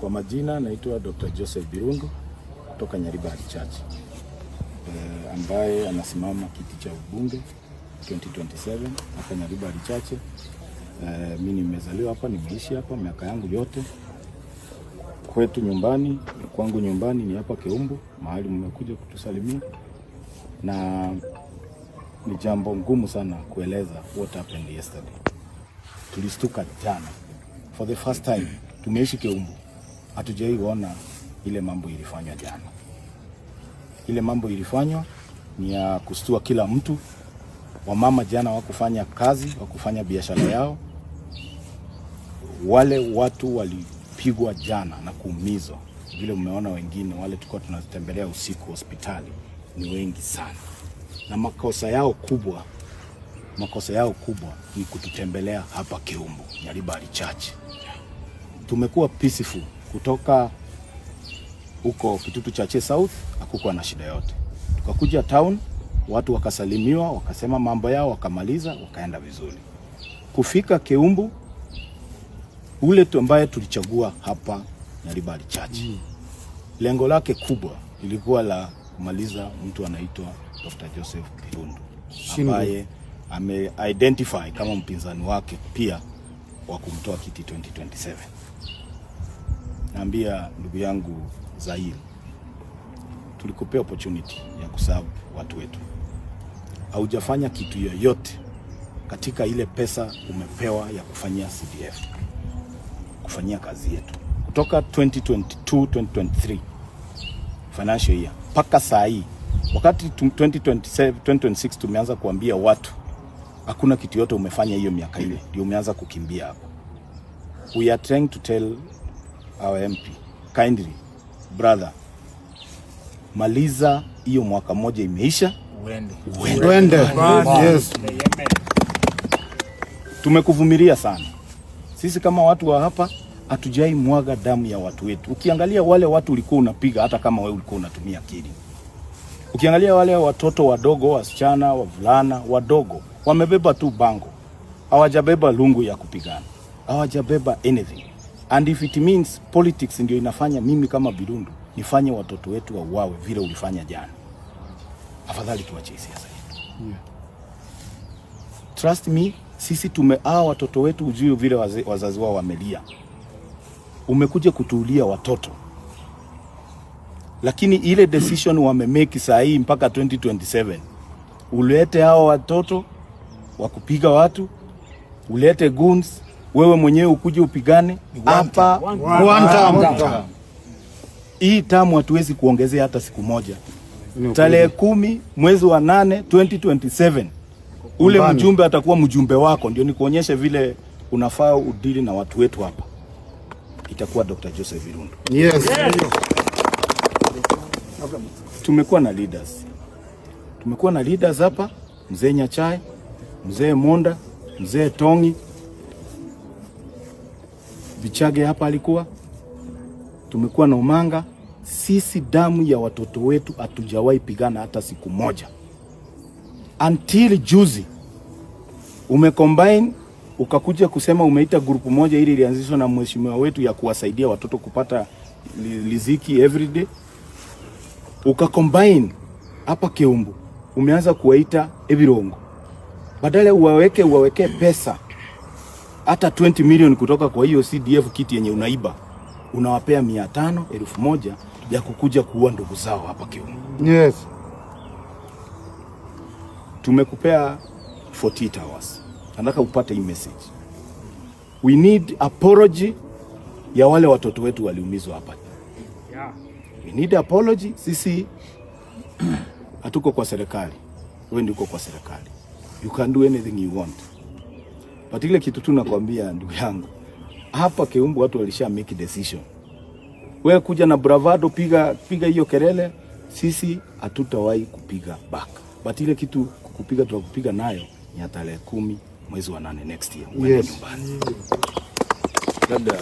Kwa majina naitwa Dr. Joseph Birundu kutoka Nyaribari Church, ambaye anasimama kiti cha ubunge 2027 hapa Nyaribari Church. Mi nimezaliwa hapa, nimeishi hapa miaka yangu yote. Kwetu nyumbani, kwangu nyumbani ni hapa Keumbu, mahali mmekuja kutusalimia, na ni jambo ngumu sana kueleza what happened yesterday. Tulistuka jana for the first time, tumeishi Keumbu, hatujaiona ile mambo ilifanywa jana. Ile mambo ilifanywa ni ya kustua kila mtu. Wamama jana wakufanya kazi, wakufanya biashara yao. Wale watu walipigwa jana na kuumizwa, vile mmeona wengine wale tulikuwa tunatembelea usiku hospitali ni wengi sana, na makosa yao kubwa ni kututembelea hapa Keumbu Nyaribari Church. Tumekuwa peaceful kutoka huko Kitutu Chache South, hakukuwa na shida yote. Tukakuja town, watu wakasalimiwa, wakasema mambo yao, wakamaliza, wakaenda vizuri. Kufika Keumbu, ule tu ambaye tulichagua hapa Nyaribari Church, lengo lake kubwa ilikuwa la kumaliza mtu anaitwa Dr. Joseph Birundu ambaye ame identify kama mpinzani wake pia wa kumtoa kiti 2027. Naambia ndugu yangu Zair, tulikupea opportunity ya kuserve watu wetu, haujafanya kitu yoyote katika ile pesa umepewa ya kufanyia CDF, kufanyia kazi yetu kutoka 2022 2023 financial year mpaka saa hii, wakati 2027 2026 tumeanza kuambia watu hakuna kitu yote umefanya hiyo miaka ile, ndio umeanza kukimbia hapo. We are trying to tell our MP kindly, brother, maliza hiyo mwaka moja imeisha, Uende. Uende. Uende. Yes. Tumekuvumilia sana sisi kama watu wa hapa, hatujai mwaga damu ya watu wetu. Ukiangalia wale watu ulikuwa unapiga, hata kama wewe ulikuwa unatumia akili, ukiangalia wale watoto wadogo, wasichana, wavulana wadogo, wamebeba tu bango, hawajabeba lungu ya kupigana, hawajabeba anything. And if it means politics ndio inafanya mimi kama Birundu nifanye watoto wetu wauawe vile ulifanya jana, afadhali tuache siasa yetu. Trust me, sisi tume hawa watoto wetu ujui vile wazazi wao wamelia. Umekuja kutuulia watoto, lakini ile decision wamemake saa hii mpaka 2027 ulete hao watoto wa kupiga watu, ulete goons, wewe mwenyewe ukuje upigane hapa. One term. Hii term hatuwezi kuongezea hata siku moja. Tarehe 10 mwezi wa 8 2027 ule Nyumbani. Mjumbe atakuwa mjumbe wako, ndio nikuonyeshe vile unafaa udeal na watu wetu hapa. Itakuwa Dr. Joseph Birundu. Tumekuwa na leaders, tumekuwa na leaders hapa, mzee Nyachai, mzee Monda, mzee Tongi, Bichage hapa alikuwa, tumekuwa na Umanga. Sisi damu ya watoto wetu hatujawahi pigana hata siku moja, until juzi umecombine ukakuja kusema umeita group moja ili ilianzishwa na mheshimiwa wetu ya kuwasaidia watoto kupata riziki everyday, ukacombine hapa Keumbu umeanza kuwaita ebirongo, badala uwaweke pesa hata 20 million kutoka kwa hiyo CDF kiti yenye unaiba, unawapea 500, 1000 ya kukuja kuua ndugu zao hapa Keumbu. Tumekupea 48 hours, nataka upate hii message. We need apology ya wale watoto wetu waliumizwa hapa. We need apology. Sisi hatuko kwa serikali, wewe ndio uko kwa serikali, you can do anything you want, but ile kitu tu nakwambia ndugu yangu, hapa Keumbu watu walisha make decision. Wewe kuja na bravado, piga piga hiyo kelele, sisi hatutawahi kupiga back, but ile kitu kukupiga tutakupiga nayo ni ya tarehe 10 mwezi wa 8 next year. Uende nyumbani. Labda